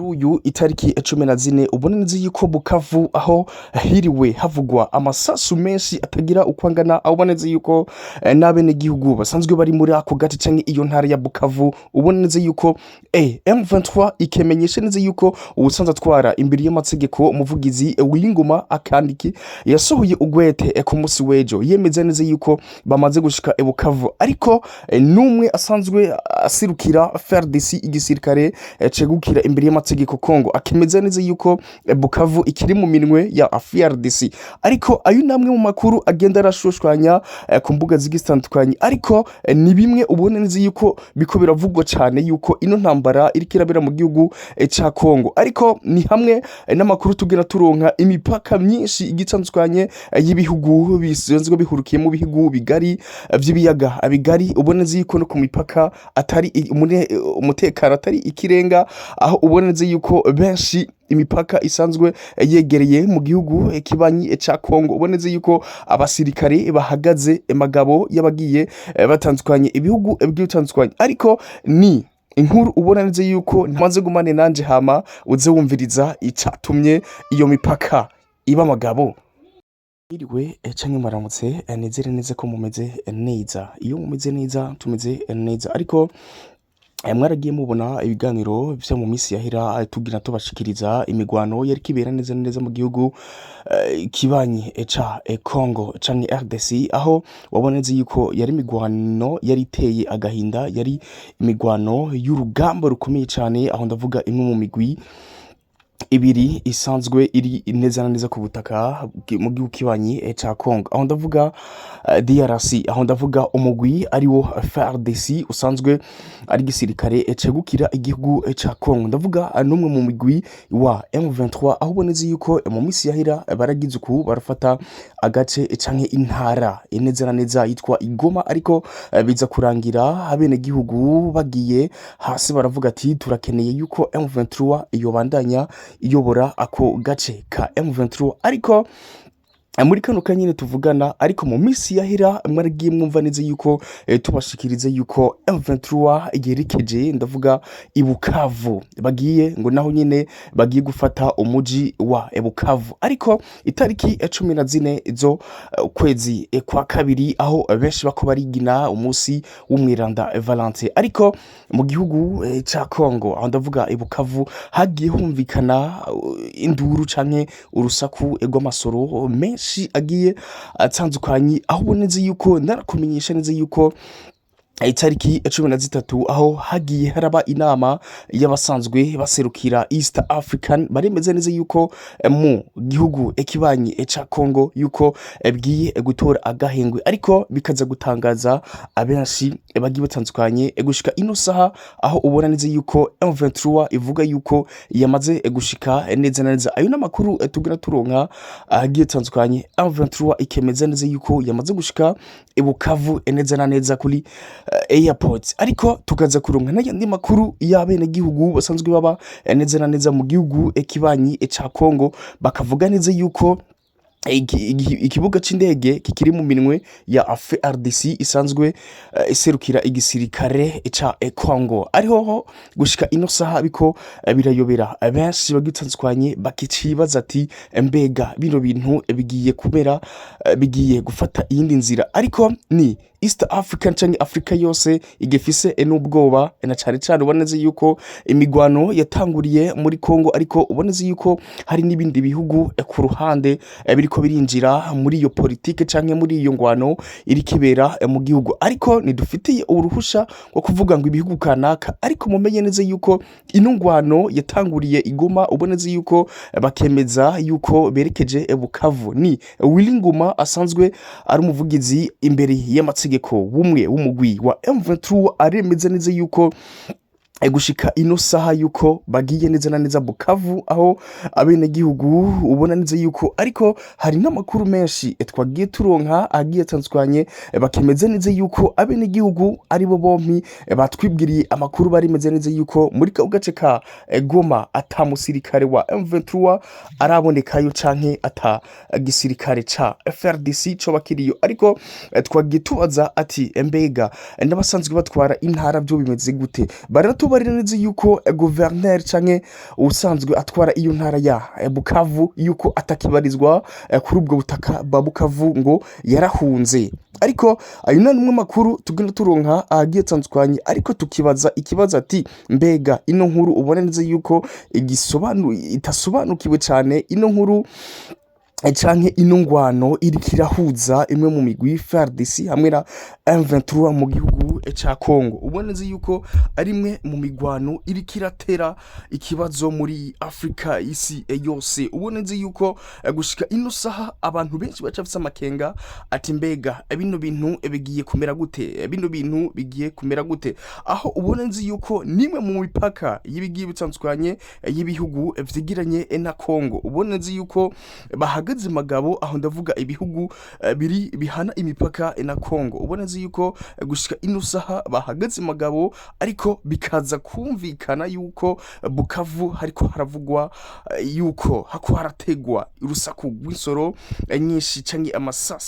Kuri uyu itariki 14, ubona neza yuko Bukavu aho hiriwe havugwa amasasu menshi atagira uko angana, aho ubona neza yuko n'abenegihugu basanzwe bari muri ako gace canke iyo ntara ya Bukavu, ubona neza yuko M23 ikemenyesha neza yuko ubusanzwe atwara imbere y'amategeko, umuvugizi w'ingoma akandiki yasohoye ugwete ku munsi w'ejo, yemeza neza yuko bamaze gushika i Bukavu. Ariko n'umwe asanzwe asirukira FARDC, igisirikare cegukira imbere y'amategeko Kongo, akemeza neza yuko Bukavu ikiri mu minwe ya FARDC. Ariko ayo namwe mu makuru agenda arashushwanya ku mbuga zigiye zitandukanye, ariko ni bimwe ubona neza yuko biko biravugwa cyane yuko ino ntambara iriko irabera mu gihugu ca Kongo. Ariko ni hamwe n'amakuru tugenda turonka, imipaka myinshi igitandukanye y'ibihugu bisanzwe bihurukiye mu bihugu bigari vy'ibiyaga bigari, ubona neza yuko no ku mipaka atari umutekano atari ikirenga, aho ubona neza yuko benshi imipaka isanzwe yegereye mu gihugu kibanyi ca Kongo, ubona neza yuko abasirikare bahagaze magabo y'abagiye batandukanye, ibihugu bigiye bitandukanye. Ariko ni inkuru ubona neza yuko ntimaze gumane nanje, hama uze wumviriza icatumye iyo mipaka iba amagabo. Mwiriwe canke mwaramutse, nizere neza ko mumeze neza. Iyo mumeze neza, tumeze neza. Ariko mwaragiye mubona ibiganiro vyo mu minsi yahera, tugira tubashikiriza imigwano yariko ibera neza na neza mu gihugu kibanyi ca Congo canke RDC, aho wabona neza yuko yari imigwano yari iteye agahinda, yari imigwano y'urugamba rukomeye cane. Aho ndavuga imwe mu migwi ibiri isanzwe iri neza na neza ku butaka mu gihugu kibanyi ca Congo. Aho ndavuga DRC, aho ndavuga umugwi ariwo FARDC usanzwe ari igisirikare cegukira igihugu ca Congo, ndavuga n'umwe mu migwi wa M23, aho uboneze yuko mu minsi yahera baragize uku barafata agace canke intara neza na neza yitwa Igoma. Ariko biza kurangira abenegihugu bagiye hasi baravuga ati: "Turakeneye yuko M23 yobandanya iyobora ako gace ka M23." Ariko muri kano kanyene tuvugana, ariko mu minsi yahera mwaragiye mwumva neza yuko tubashikiriza yuko M23 yerekeje, ndavuga i Bukavu, bagiye ngo naho nyene bagiye gufata umuji wa Bukavu. Ariko itariki 14 zo kwezi kwa kabiri, aho benshi bako barigina umunsi w'umwiranda Valentin, ariko mu gihugu ca Congo, aho ndavuga i Bukavu, hagiye humvikana induru canke urusaku rw'amasoro menshi agiye atandukanye, aho uboneze yuko narakumenyesha neza yuko itariki 13, aho hagiye haraba inama y'abasanzwe baserukira East African, baremeza neza yuko mu gihugu kibanyi ca Congo yuko bigiye gutora agahengwe. Ariko bikaza gutangaza abenshi bagiye batandukanye gushika ino saha, aho ubona neza yuko M23 ivuga yuko yamaze gushika neza na neza. Ayo n'amakuru tugenda turonka agiye atandukanye. M23 ikemeza neza yuko yamaze gushika i Bukavu neza na neza kuri airport. Ariko tukaza kuronka n'ayandi makuru y'abenegihugu basanzwe baba neza na neza mu gihugu kibanyi ca Congo, bakavuga neza yuko ikibuga c'indege kikiri mu minwe ya FARDC isanzwe iserukira igisirikare ca Congo. Ariho ho gushika ino saha biko birayobera benshi bagitandukanye, bakicibaza ati: "Mbega bino bintu bigiye kubera bigiye gufata iyindi nzira?" Ariko ni East African canke Afrika yose igifise n'ubwoba, na cane cane ubona neza yuko imigwano yatanguriye muri Congo, ariko ubona neza yuko hari n'ibindi bihugu ku ruhande biriko birinjira muri iyo politike canke muri iyo ngwano iriko ibera mu gihugu. Ariko ntidufitiye uruhusha rwo kuvuga ngo ibihugu kanaka, ariko mumenye neza yuko ino ngwano yatanguriye i Goma, ubona neza yuko bakemeza yuko berekeje Bukavu. Ni Willy Ngoma asanzwe ari umuvugizi imbere y'amategeko w'umwe w'umugwi wa M23, aremeza neza yuko gushika ino saha yuko bagiye neza na neza Bukavu, aho abenegihugu ubona neza yuko. Ariko hari n'amakuru menshi twagiye turonka agiye atandukanye, bakemeza neza yuko abenegihugu aribo bompi batwibwiriye amakuru, baremeza neza yuko muri ako gace ka Goma ata musirikare wa M23 arabonekayo canke ata gisirikare ca FARDC coba kiriyo. Ariko twagiye tubaza ati: "Mbega n'abasanzwe batwara intara byo bimeze gute?" Baratubwira Baratubarira neza yuko gouverneur canke usanzwe atwara iyo ntara ya Bukavu yuko atakibarizwa kuri ubwo butaka bwa Bukavu, ngo yarahunze. Ariko ayo ni amwe makuru tugenda turonka agiye atandukanye, ariko tukibaza ikibazo ati: mbega ino nkuru ubona neza yuko itasobanukiwe cyane, ino nkuru canke ino ngwano iriko irahuza imwe mu migwi FARDC hamwe na M23 mu gihugu ca Congo, ubona neza yuko ari imwe mu migwano iriko iratera ikibazo muri Afrika, isi yose. Ubona neza yuko gushika ino saha abantu benshi bacafise amakenga ati: mbega bino bintu bigiye kumera gute? Bino bintu bigiye kumera gute? Aho ubona neza yuko nimwe mu mipaka y'ibigiye bitandukanye y'ibihugu vyegeranye na Congo, ubona neza yuko bahagaze magabo. Aho ndavuga ibihugu biri bihana imipaka na Congo, ubona neza yuko gushika ino saha bahagaze magabo, ariko bikaza kumvikana yuko Bukavu hariko haravugwa yuko hako harategwa urusaku rw'insoro nyinshi canke amasasi.